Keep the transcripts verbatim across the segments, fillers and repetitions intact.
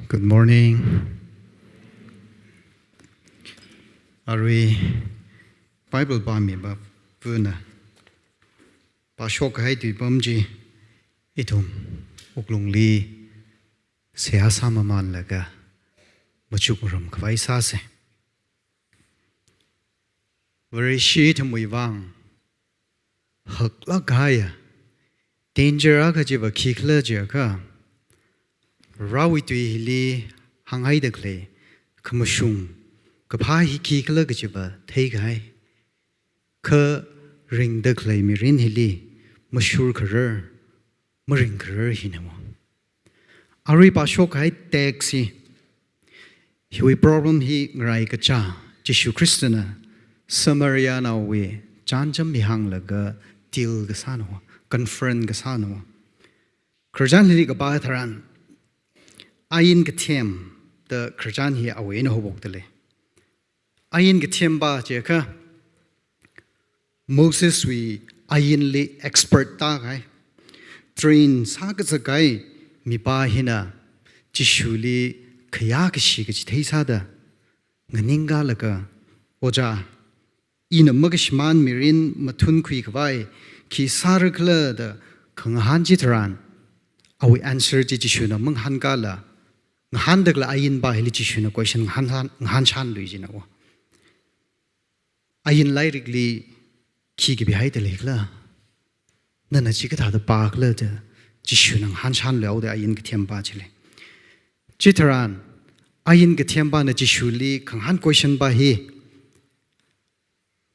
Good morning. Arui Bible pāmipa puna pāshok kahai tuipam chi ithum wuklungli seihā sāmamanlaga machukngarum khavai sāsa. Vareshi ithumwui vang haklāk kahaiya danger akha chiva khikhala jiakha, Varewui tui hili hānghaida khalei khamashung kaphā hi khikhala kajiva theikahai. Kha ringda khalei mirin hili mashurkharar, maringkharar hinamo. Arui pāshok kahai text hi, hiwui problem hi ngaraikacha Jishu Khristana Samarinaowui chānjam hi hānglaga deal kasānao, confront kasānao. Khararchan hili kapā tharan, ain kathem da khararchan hi awui eina haophokda lei. Ain kathempa jiakha Moseswui ainli expert tākahai, train sākazak kahai mipā hina Jishuli khayākashi kachithei sāda nganingkalaga, Ojā, ina makashimān mirin mathunkhui khavai khi sārakhala da khangahān chitharan, awui answer chi Jishuna mangahānkala, ngahānda khalei ainpa hili Jishuna question ngahān, ngahānshanlui jinao. Ain lairikli khi kapihaida leikhala? Nana chikathāda pākhala da Jishuna ngahānshanluihaoda ain kathempa chili. Chitharan, ain kathempana Jishuli khangahān question pa hi,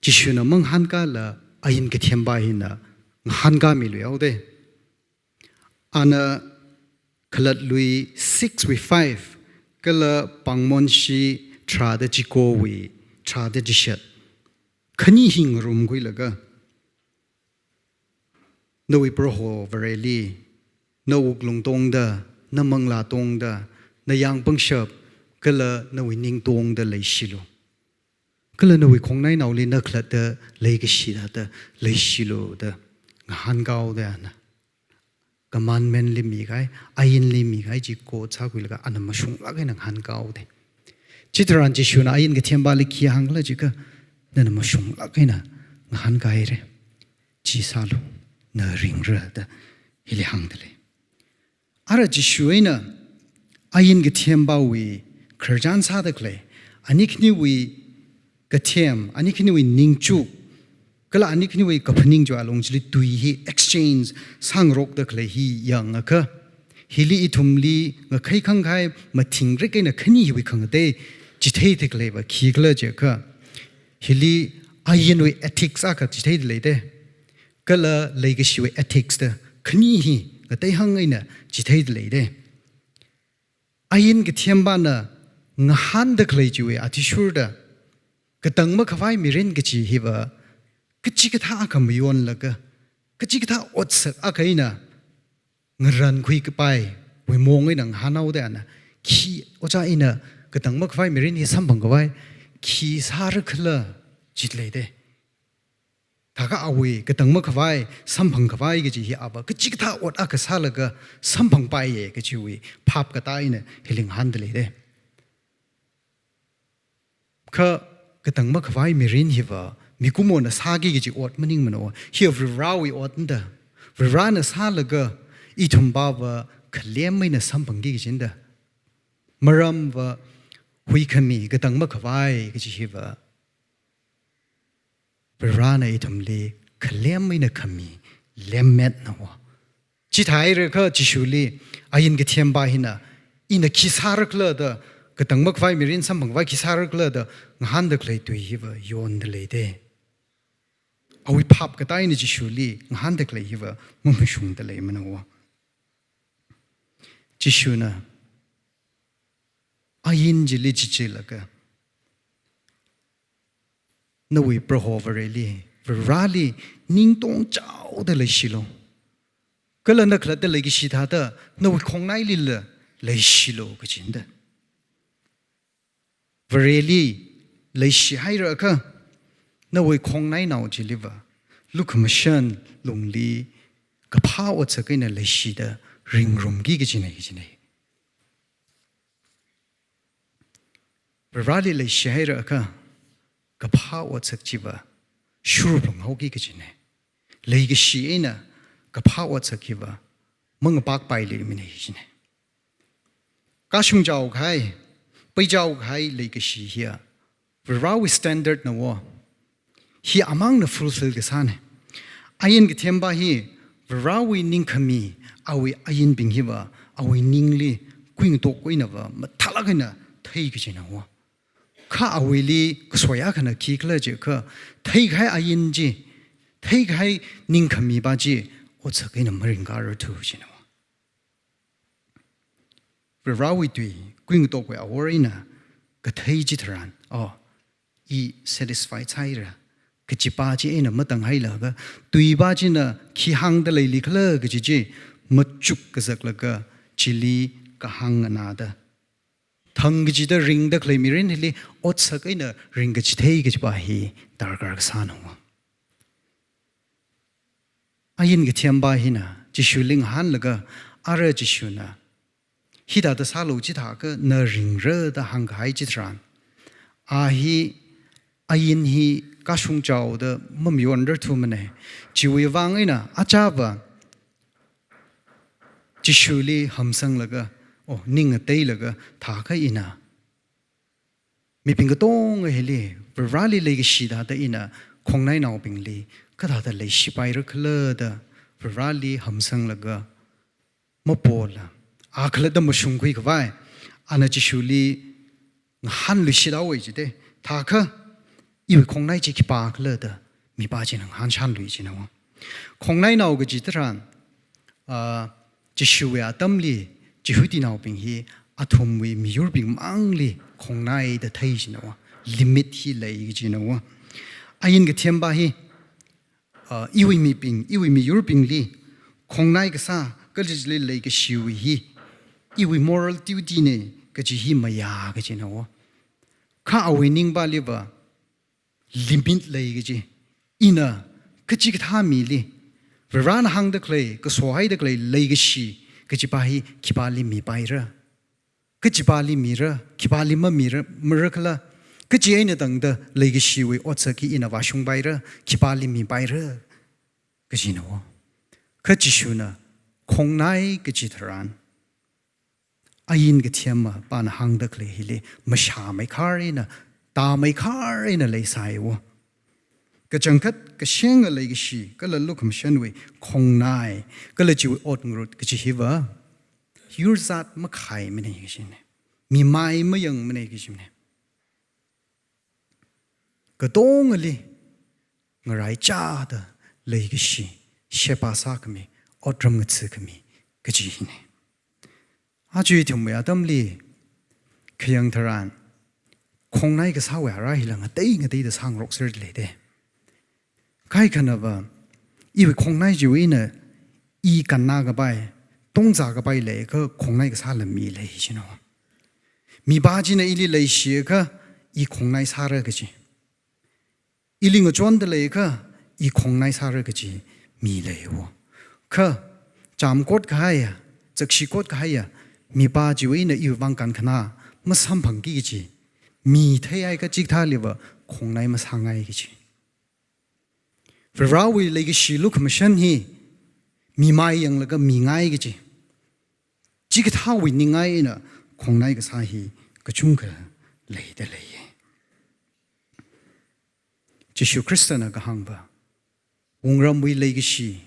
Jishuna mangahānkala ain kathempa hina ngahānkamiluihaoda. Ana Khalatlui six wui five, kala Pāngmonshi tharāda chikowui tharāda chishat, khani hi ngarumkhuilaga, nawui Proho Vareli, na wuklung tongda, na manglā tongda, na yāng pangshap, kala nawui ning tongda leishilu. Kala nawui khongnainaoli na khalatta leikashi thāda leishilu da ngahānkahaoda ana. Commandment li mikahai, ainli mikahai chi quote sākhuilaga ana mashunglāk eina ngahānkahaoda. Chitharan Jishuna ain kathempali khi hāngkhala jiakha, nana mashunglāk eina ngahānkahaira. Chi sālu, na ringra da hili hāngda lei. Ara Jishu eina ain kathempawui khararchan sāda khalei, ani khaniwui kathem, ani khaniwui ningchuk, kala ani khaniwui kaphaning chiwui alung chili tui hi exchange sāngarokda khalei hi yangakha, hili ithumli ngakhai khangkhai mathingrik eina khani hiwui khangatei chitheida khaleiva khikhala jiakha, hili ainwui ethics akha chitheida leida. Kala leikashiwui ethics da khani hi ngateihāng eina chitheida leida. Ain kathempana ngahānda khalei chiwui athishurda, katang makhavai mirin kachi hiva kachikathā akha mayonlaga, kachikathā otsak akha eina ngarankhui kapaiwui maong eina ngahānhaoda ana, khi Ojā, ina katang makhavai mirin hi samphang khavai khi sārakhala jida leida. Thākha awui katang makhavai, samphang khavai kaji hi ava kachikathā ot akha sālaga samphangpaiya kajiwui phap katā eina hili ngahānda leida. Kha katang makhavai mirin hiva mikumona sāki kaji ot maningmana. Hi Varivarawui otna da. Varivarana sālaga ithumpava khalem eina samphangki kajina da. Maramva huikhami katang makhavai kaji hiva Varivarana ithumli khalem eina khami lemmetnao. Chithāhairakha Jishuli ain kathempa hina, ina khi sārakhala da, katang makhavai mirin samphang khavai khi sārakhala da ngahānda khalei tui hiva yonda leida. Awui phap katā eina Jishuli ngahānda khalei hiva mamashungda leimana. Jishuna ain chili chichilaga, nawui Proho Vareli, Vareli ningtong chaoda leishilu. Kala na khalatta leikashi thāda nawui khongnailila leishilu kajina da. Vareli leishihairakha, nawui khongnainao chiliva lukhamashan lungli kaphā otsak eina leishida ringrumki kajina, kajina. Vareli leishihaira kha, kaphā otsak chiva shurphung haoki kajina. Leikashi eina kaphā otsak hiva mangapakpai leimana jina. Kashung chaokahai, peichaokahai leikashi hiya Varewui standard na wo, hi amangna fulfill kasāna. Ain kathempa hi Varewui ningkhami, awui ainbing hiva awui ningli kuingatok eina va mathālāk eina thei kajina wo. Kha awuili kasoi akhana khikhala jiakha, theikahai ain chi, theikahai ningkhamipa chi otsak eina maringkārar thu jina wo. Varewui tui kuingatokwui awor eina kathei chitharan, oh, i satisfy sāhaira kajipa chi eina matanghailaga, tuipa china khi hāngda leilikhala kaji chi machuk kazaklaga, chili kahāng nganāda, thang kachida ringda khalei mirin hili otsak eina ringkachithei kajipa hi darkar kasāna wo. Ain kathempa hina Jishuli ngahānlaga, ara Jishuna hithāda sālu chithākha na ringra da hāngkahai chitharan, a hi ain hi kashung chaoda mamayonrar thumana. Chiwui vang eina achāva Jishuli hamsanglaga, oh, ning ngateilaga thākha ina mibing katonga hili Vareli leikashi thāda ina khongnainaobingli kathāda leishipaira khala da Vareli hamsanglaga mapola, a khalatta mashungkhui khavai, ana Jishuli ngahānluishit haowa jida, thākha iwui khongnai chi khipākhala da mipa china ngahānshanlui jina wo. Khongnainao kaji tharan, ah, Jishuwui atamli Jihudinaobing hi athumwui miyurbing mangli khongnaida thei jina wo, limit hi lei kajina wo. Ain kathempa hi, ah, iwui mibing, iwui miyurbingli khongnai kasā, kala chili leikashiwui hi iwui moral duty na kaji hi mayā kajina wo. Kha awui ningpaliva limit lei kaji. Ina kachikathā mili Varena hāngda khalei, kasohaida khalei leikashi kajipa hi khipāli mipaira, kachipāli mira, khipāli mamira, mara khala, kaji eina tangda leikashiwui otsak hi ina vāshungpaira, khipāli mipaira kajina wo. Kha Jishuna khongnai kaji tharan, ain kathempana hāngda khalei hili mashāmeikhar eina, tāmeikhar eina leisai wo. Kachangkhat kashenga leikashi kala lukhamashanwui khongnai kala chiwui ot ngarut kaji hiva yurzat makhaimana kajina. Mimai mayangmana kajina. Katongali ngaraichāda leikashi, sheba sākhami, otram ngathakhami kaji hina. Aja ithumwui atamli khayang tharan, khongnai kasāwui ara hila ngatei ngateida sāngarokser leida. Kaikhanava, iwui khongnai chiwui eina i kannā kapai, tongzā kapai leiakha khongnai kasāla mi lei jina wo. Mipa china ili leishiakha i khongnai sāra kaji, ili ngachonda leiakha i khongnai sāra kaji mi lei wo. Kha chām kot kahaiya, zakshi kot kahaiya mipa chiwui eina iwui vang kankhanā masamphangki kaji mi theihaiakha chikathāliva khongnai masāngai kaji. Varewui leikashi lukhamashan hi mimai yanglaga mingai kaji, chikathāwui ningai eina khongnai kasā hi kachungkha leida leiya. Jishu Khristana kahāngva, wungramwui leikashi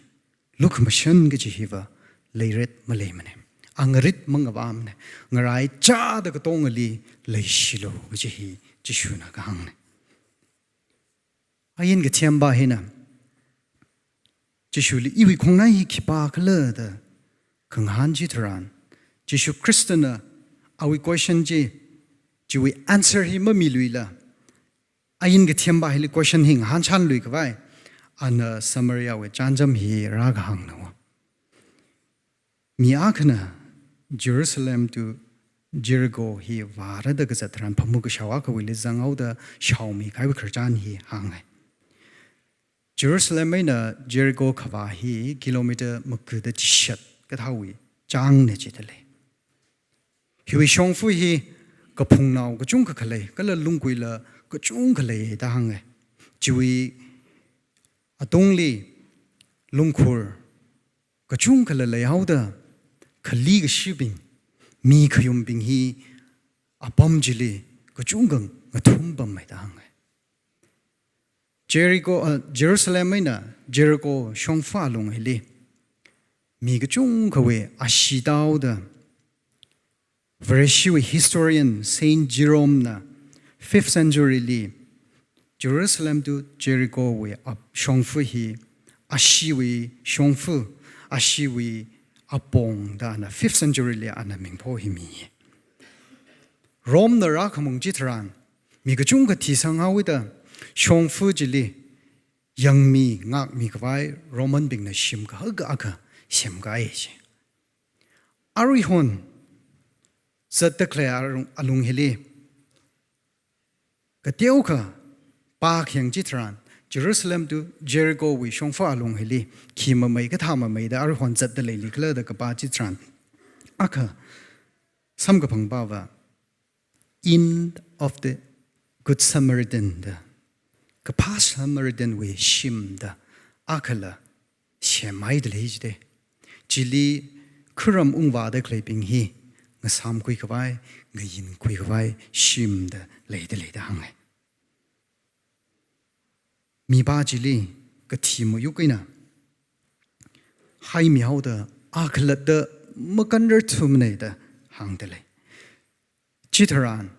lukhamashan kaji hiva leiret maleimana, angarit mangavāmana, ngaraichāda katongali leishilu kaji hi Jishuna kahāngna. Ain kathempa hina Jishuli iwui khongnai hi khipākhala da khangahān chitharan, Jishu Khristana awui question chi, chiwui answer hi mamiluila, ain kathempa hili question hi ngahānshanlui khavai, ana Samariawui chānjam hi rākahāngna wo. Mi akhana Jerusalem to Jericho hi vārada kazat tharan phamu kashao akhawuili zanghaoda shaomi kahaiwui khararchan hi hānga. Jerusalem eina Jericho khavā hi kilometer makuda chishat kathāwui chāngna jida lei. Hiwui shongfa hi kaphungnao kachungkha khalei, kala lungguila kachungkha lei da hānga. Chiwui atungli lungkhur kachungkhala leihaoda, khali kashibing, mi khayumbing hi apam chili kachungkha ngathum pamma da hānga. Jericho, uh, Jerusalem eina Jericho shongfa alung hili mi kachungkhawui ashee tāhaoda, Vareshiwui historian Saint Jerome na fifth century li Jerusalem to Jericho wui ap-, shongfa hi asheewui shongfa, asheewui apong da ana fifth century li ana mingpho hi mi. Rome na rākhamung chitharan mi kachungkha thisanghaowa da, shongfa chili yangmi ngākmi khavai Roman bingna shim kahaka akha semkahai chi. Aruihon zatda khalei alung, alung hili kateokha pākhayang chitharan, Jerusalem to Jericho wui shongfa alung hili khi mamei kathā mamei da aruihon zatda leili khala da kapā chitharan, akha samkaphang pāva, Inn of the Good Samaritan da, kaphā Samaritan wui shim da akhala semhaida lei jide. Chili kharam ungvāda khaleibing hi ngasāmkhui khavai, ngayinkhui khavai shim da leida lei da hānga. Mipā chili kathi mayuk eina haimihaoda, a khalatta makanrarthumana da hāngda lei. Chitharan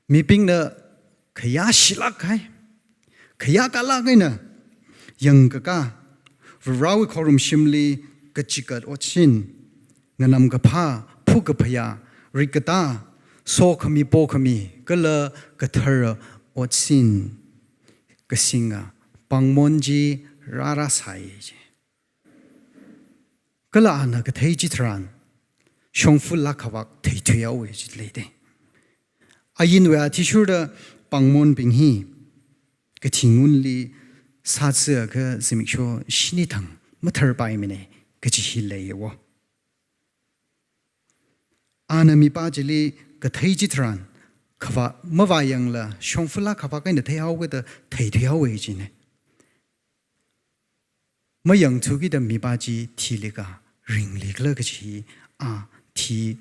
mibingna khayāshilāk kahai, khayākalāk eina yangkaka, Varewui khorumshimli kachikat otsin, nganamkaphā, phukaphayā, rikkatā, sokhami pokhami kala kathara otsin kasinga pāngmon chi rārāsai chi. Kala ana kathei chitharan, shongfa lākhavak theithuihaowa chi leide. Ayinwui athishurda pāngmonbing hi kathi ngunli sāzakha zimiksho shini thang matharpaimana kachi hi leiya wo. Ana mipā chili kathei chitharan, khavā mavāyangla shongfa lākhavak eina theihaowa da theithuihaowa chine. Mayangthukida mipā chi thilikha ringli khala kachi a thi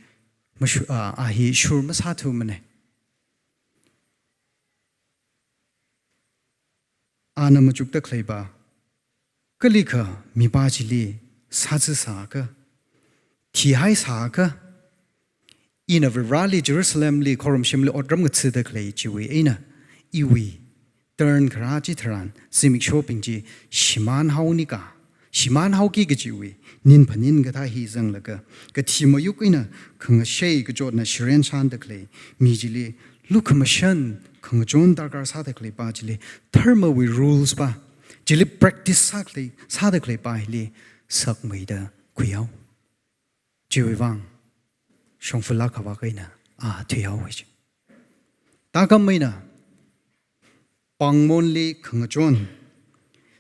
mashu-, a, a hi shur masāthumana. Ana machukda khaleiva, kalikha mipā chili sāzasākha, thihaisākha, ina Vareli Jerusalemli khorumshimli otram ngathada khalei chiwui eina iwui turn kharā chitharan zimikshobing chi shimānhaonika, shimānhaoki kachiwui ning phaning kathā hi zanglaga, kathi mayuk eina khangashei kachotna shiren shānda khalei mi chili lukhamashan khangachon darkar sāda khaleipa chili, dharmawui rules pa chili practice sākhalei, sāda khaleipa hili sakmeida khuihao. Chiwui vang shongfa lākhavak eina a thuihaowa chi. Tākam eina pāngmonli khangachon,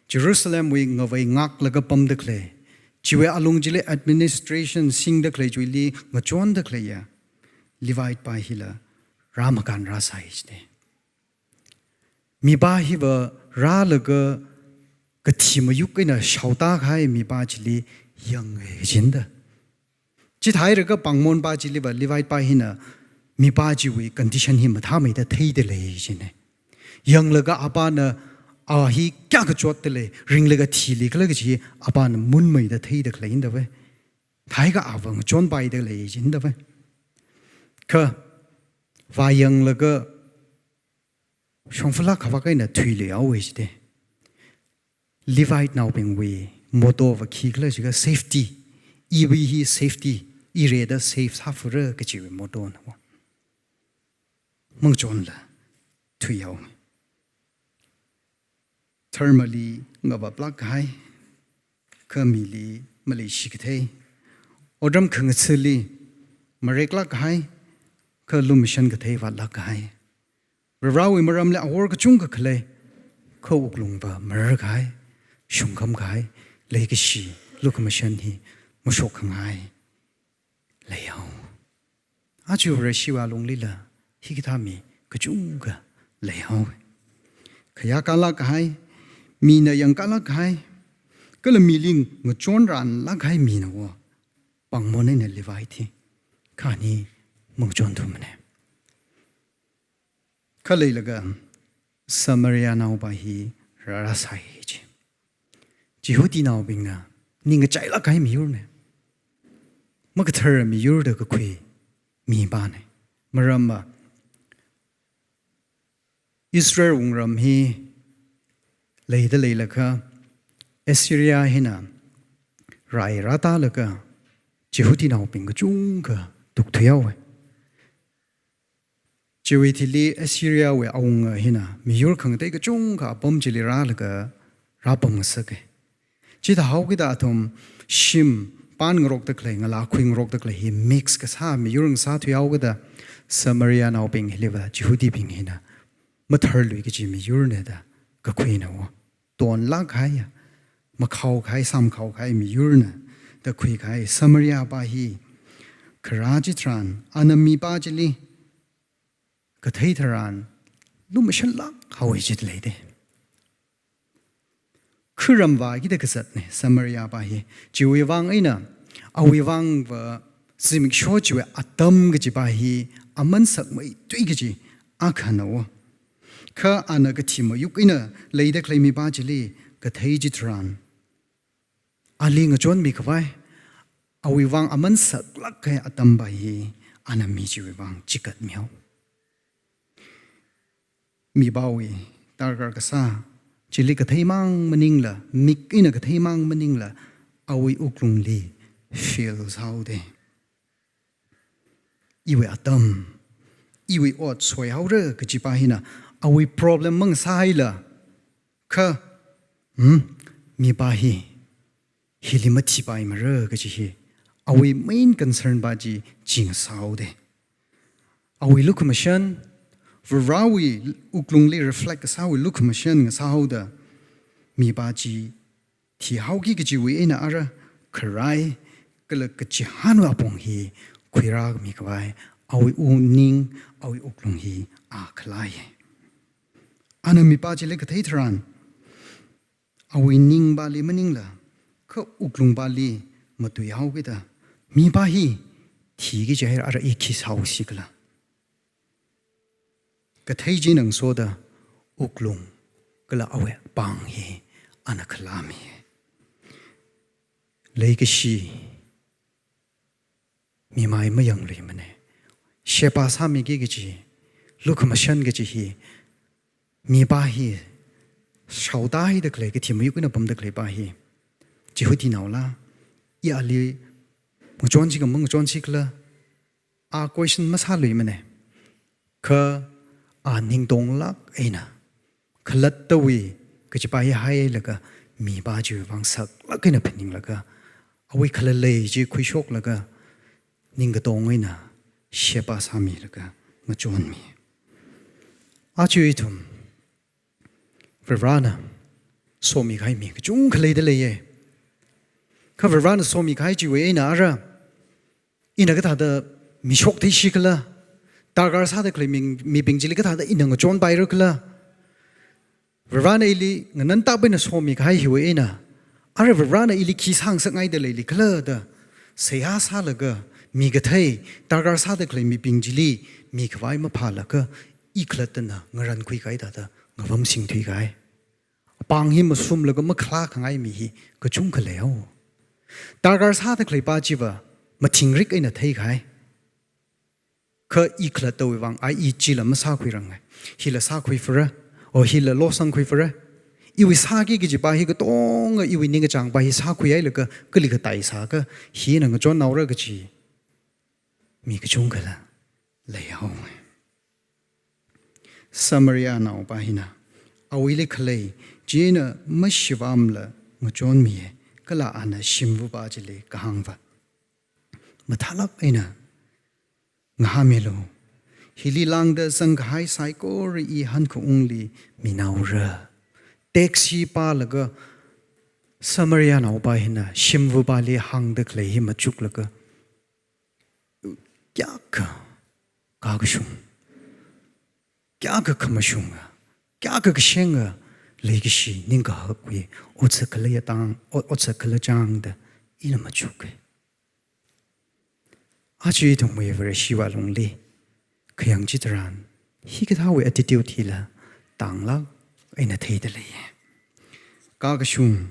Jerusalemwui ngavei ngaklaga pamda khalei, chiwui alung chili administration singda khalei, chiwuili ngachonda khaleiya Levite pa hila rāmakan rāsai chine. Mipā hiva rālaga kathi mayuk eina shaotā kahai mipā chili yange kajina da. Chithāhailaga pāngmonpa chiliva Levite pa hina mipā chiwui condition hi mathāmeida theida lei chine. Yanglaga apana a hi kayākha chotda lei, ringlaga thili khala kachi apana munmeida theida khalei indave. Thāhaiakha ava ngachonpaida lei chindave. Kha vāyanglaga shongfa lākhavak eina thuiluihaowa chide. Levitenaobingwui motto va khikhala jiakha safety. Iwui hi safety. Ireda safe sāfura kachiwui motto na wo. Mangachonla thuihao. Dharmali ngavaplāk kahai, kha mili maleishi kathei. Otram khangathali mareklāk kahai, kha lumashan kathei vātlāk kahai. Varewui maramli awor kachungkha khalei, kha wuklungva marar kahai, shungkham kahai, leikashi, lukhamashan hi mashok khangai leihao. Aja Vareshiwui alunglila hikathā mi kachungkha leihaowa. Khayā kalāk kahai, mina yangkalāk kahai, kala miling ngachonranlāk kahai mina wo, pāngmon eina Levi thi, kha ani mangachonthumana. Kha leilaga Samarianaopa hi rārāsai ji. Jihudinaobingna ningkachailāk kahai miyurna. Makathara miyur da kakhui mipana. Maramva Israel wungram hi leida leilakha Assyria hina rai rātālaga Jihudinaobing kachungkha tukthuihaowa. Chiwui thili Assyriawui awunga hina miyur khangatei kachungkha apam chili rālaga rāpamngasaka. Chithāhaokida athum shim pānngarokda khalei, ngalā khuingarokda khalei hi mix kasā miyur ngasāthuihaokida Samarianaobing hiliva Jihudibing hina matharlui kaji miyurna da kakhuina wo. Tonlāk kahaiya, makhao kahai, samkhao kahai miyurna da khuikahai Samariapa hi kharā chitharan, ana mipā chili kathei tharan lumashanlāk haowa jida leida. Kharam vākida kazatna Samariapa hi. Chiwui vang eina, awui vangva zimiksho chiwui atam kajipa hi aman sakmeithui kaji akhana wo. Kha ana kathi mayuk eina leida khalei mipā chili kathei chitharan, ali ngachonmi khavai, awui vang aman saklāk kahai atampa hi ana mi chiwui vang chikatmihao. Mipāwui darkar kasā chili katheimang maningla, mik eina katheimang maningla, awui wuklungli feel sāhaoda. Iwui atam, iwui ot soihaora kajipa hina awui problem mangasāhaila, kha, hmm, mipā hi hili mathipaimara kaji hi awui main concern pa chi chi ngasāhaoda. Awui lukhamashan, Varewui wuklungli reflect kasāwui lukhamashan ngasāhaoda, mipā chi thihaoki kajiwui eina ara kharai kala kachihānwui apong hi khuirāmi khavai, awui wuning, awui wuklung hi a khalei. Ana mipā chili kathei tharan, awui ningpali maningla, kha wuklungpali matuihaokida, mipā hi thiki jihaira, ara i khi sāhaosi khala. Kathei chi ngasoda wuklung kala awui pāng hi ana khalāmi. Leikashi mi mai mayangluimana. Sheba sāmiki kaji, lukhamashan kaji hi, mipā hi shaotāhaida khalei, kathi mayuk eina pamda khaleipa hi, Jihudinaola, i ali ngachonsi kha mangachonsi khala, a question masāluimana. Kha a ningtonglāk eina, khalattawui kajipa hi hailaga, mipā chiwui vang saklāk eina phaninglaga, awui khalalei chi khuishoklaga, ningkatong eina Sheba sāmilaga ngachonmi. Aja ithum Varena somikahai mi kachungkha leida leiya. Kha Varena somikahai chiwui eina ara, ina kathāda mishok theishi khala, darkar sāda khalei mi, mibing chili kathāda ina ngachonpaira khala, Varena ili nganantapai eina somikahai hiwui eina, ara Varena ili khi sāngasakngaida leili khala da seihā sālaga, mi kathei, darkar sāda khalei mibing chili mikhavai maphālaga, i khalattana ngarankhui kahai thāda ngapamsing thuikahai. Pāng hi masumlaga makhalā khangai mi hi kachungkha leihao. Darkar sāda khaleipa chiva mathingrik eina theikahai. Kha i khalattawui vang, ai i chila masākhuiranga, hila sākhuifara, o hila losangkhuifara. Iwui sāki kajipa hi katonga iwui ningkachāngpa hi sākhuihailaga kali katai sākha hina ngachonhaora kaji mi kachungkhala leihaowa. Samaria naopa hina awuili khalei china mashivamla ngachonmiya, kala ana shimvapa chili kahāngva, mathālāk eina ngahāmilu. Hili lāngda zangkahai saikora i hankaungli minaora. Taxi pālaga Samaria naopa hina shimvapali hāngda khalei hi machuklaga, kayākha kakashung, kayākha khamashunga, kayākha kashenga leikashi ningkahakwui otsak khala yatang, o-, otsak khala chāngda ina machuka. Aja ithumwui Vareshiwui lungli khayang chitharan, hikathāwui attitude hila tānglāk eina theida leiya. Kakashung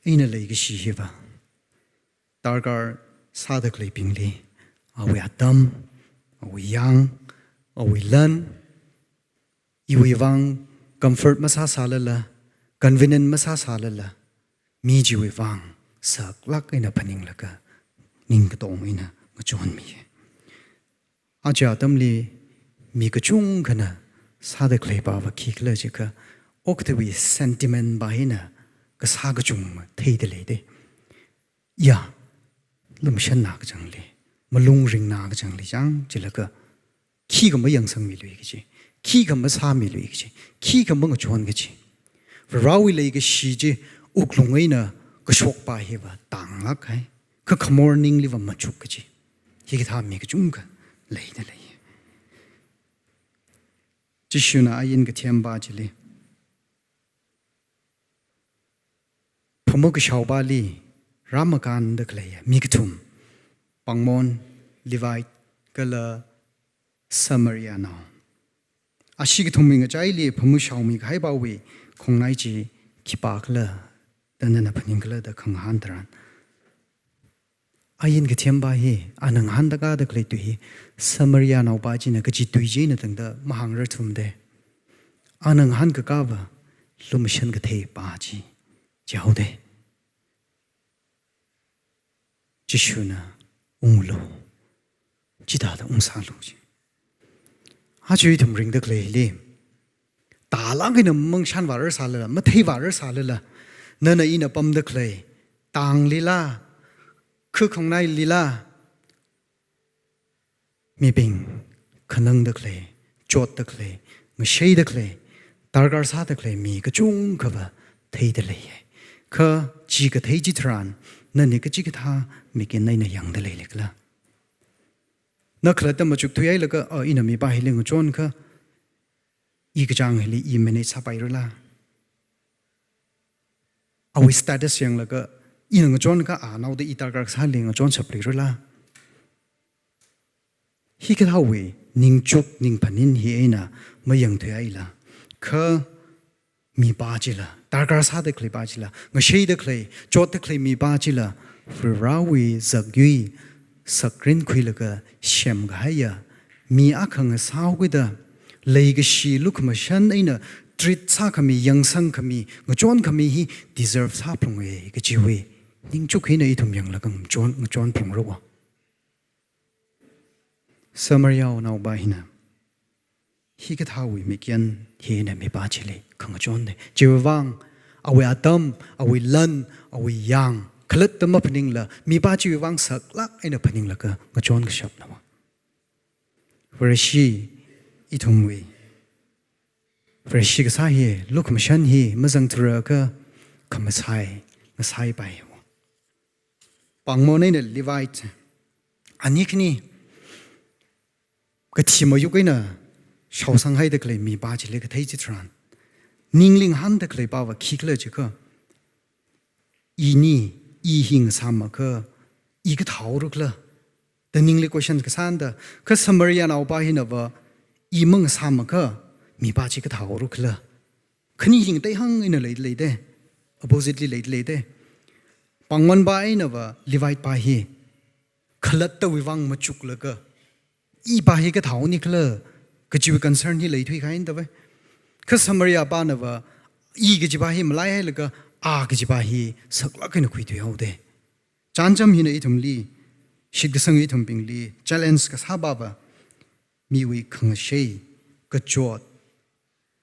eina leikashi hiva darkar sāda khaleibingli, awui atam, awui yang, awui lan, iwui vang comfort masāsālala, convenient masāsālala, mi chiwui vang saklāk eina phaninglaga ningkatong eina ngachonmi. Aja atamli mi kachungkhana sāda khalei pava khikhala jiakha, okathuiwui sentiment pa hina kasā kachungma theida leida. Ya, lumashanna kachangli, malung ringna kachangli chāng chilaga, khikha mayangsangmilui kaji, khikha masāmilui kaji, khikha mangachon kaji. Varewui leikashi chi wuklung eina kashok pa hiva tānglāk hai, kha khamor ningliva machuk kaji, hikathā mi kachungkha leida lei. Jishuna ain kathempa chili, phamu kashaopali rāmakānda khalei mi kathum, pāngmon, Levite, kala Samarianao. Ashi kathumbing achaili phamu shaomi kahaipawui khongnai chi khipākhala da nana phaningkhala da khangahān tharan, ain kathempa hi ana ngahānda kāda khalei tui hi Samarianaopa china kachi tui china tangda mahāngrarthumda. Ana ngahānkakāva lumashan kathei pa chi jihaoda. Jishuna, unglu, chithāda ungsālu ji. Aja ithum ringda khaleili, tālāk eina mangshanvārarsālala, matheivārarsālala, nana ina pamda khalei tanglila, kha khongnailila, mibing khanangda khalei, chotda khalei, ngasheida khalei, darkar sāda khalei mi kachungkhava theida leiya. Kha chi kathei chitharan, nani kachikathā mik eina yangda leilei khala? Na khalatta machukthuihailaga, a, ina mipā hili ngachonkha, i kachāng hili i manage sāpairala? Awui status yanglaga, ina ngachonkha anaoda i darkar kasāli ngachonshapluirala? Hikathāwui ningchuk ningphaning hi eina mayangthuihaila, kha mipā chila, darkar sāda khalei pa chila, ngasheida khalei, chotda khalei mipā chila, Varewui zakyui sakrinkhuilaga semkahaiya mi akha ngasāhaokida, leikashi lukhamashan eina treat sākhami, yangsangkhami, ngachonkhami hi deserve sāphalunga kajiwui ningchuk hina ithum yanglaga ngachon, ngachonphalungra. Samarianaopa hina hikathāwui mikyan hina mipā chili khangachonna. Chiwui vang awui atam, awui lan, awui yang khalatta maphaningla, mipā chiwui vang saklāk eina phaninglaga ngachonkashapna. Vareshi ithumwui, Vareshi kasā hi, lukhamashan hi mazangthurakha khamasai ngasāpaiya. Pāngmon eina Levite, ani khani kathi mayuk eina shaosanghaida khalei mipā chili kathei chitharan, ningli ngahānda khalei pava khikhala jiakha, ini, i hi ngasāmakha, i kathāhaora khala da ningli question kasāna da, kha Samarianaopa hinava, i mangasāmakha, mipā chi kathāhaora khala? Khani hi ngateihāng eina leida leida, oppositely leida leida. Pāngmonpa einava, Levite pa hi khalattawui vang machuklaga, i pa hi kathāhaoni khala kajiwui concern hi leithuikahaina da ve. Kha Samariapanava, i kajipa hi malaihailaga, a kajipa hi saklāk eina khuithuihaoda. Chānjam hina ithumli, shitkasang ithumbingli challenge kasāpava, miwui khangashei, kachot,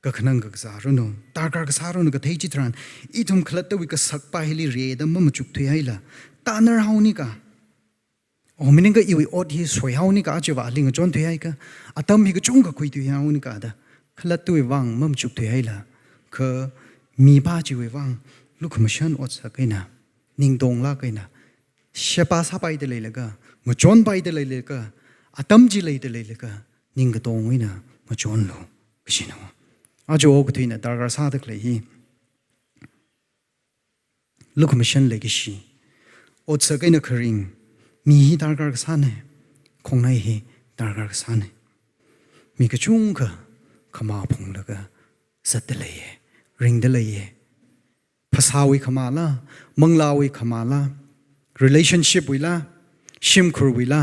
kakhanang kakazā ranu, darkar kasā ranu kathei chitharan, ithum khalattawui kasakpa hili rida mamachukthuihaila, tānarhaonika, o maningakha iwui ot hi soihaonika, chiva ali ngachonthuihaika, atam hi kachungkha khuithuihaonika da khalattawui vang mamachukthuihaila, kha mipā chiwui vang lukhamashan otsak eina, ningtonglāk eina, sheba sāpaida leilaga, ngachonpaida leilaga, atam chi leida leilaga, ningkatong eina ngachonlu kajina. Aja okathuina darkar sāda khalei hi lukhamashan leikashi, otsak eina kharing, mi hi darkar kasāna, khongnai hi darkar kasāna. Mi kachungkha khamā phunglaga zatda leiya, ringda leiya. Phasāwui khamāla, manglāwui khamāla, relationship wuila, shimkhurwuila,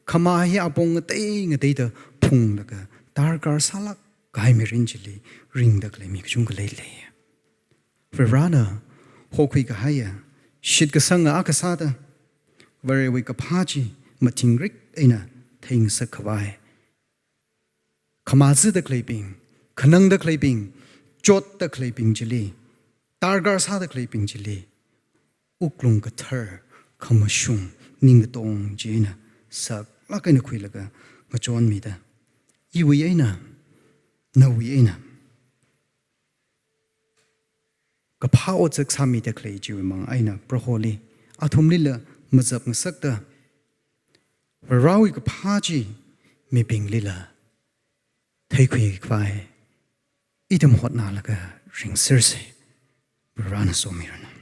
khamā hi apong ngatei ngateida phunglaga darkar sālāk kahai mirin chili ringda khalei mi kachungkha leilei. Varena hokhui kahaiya shitkasanga akha sāda, Varewui kaphā chi mathingrik eina theingasak khavai, khamā zida khaleibing, khanangda khaleibing, chotda khaleibing chili, darkar sāda khaleibing chili, wuklung kathar, khamashung, ningkatong china saklāk eina khuilaga ngachonmida, iwui eina, nawui eina kaphā otsak sāmida khalei chiwui mang eina Proholi athumlila mazap ngasakta, Varewui kaphā chi mibinglila theikhui khavai ithum hotnalaga ringsersa. Varena somiranu.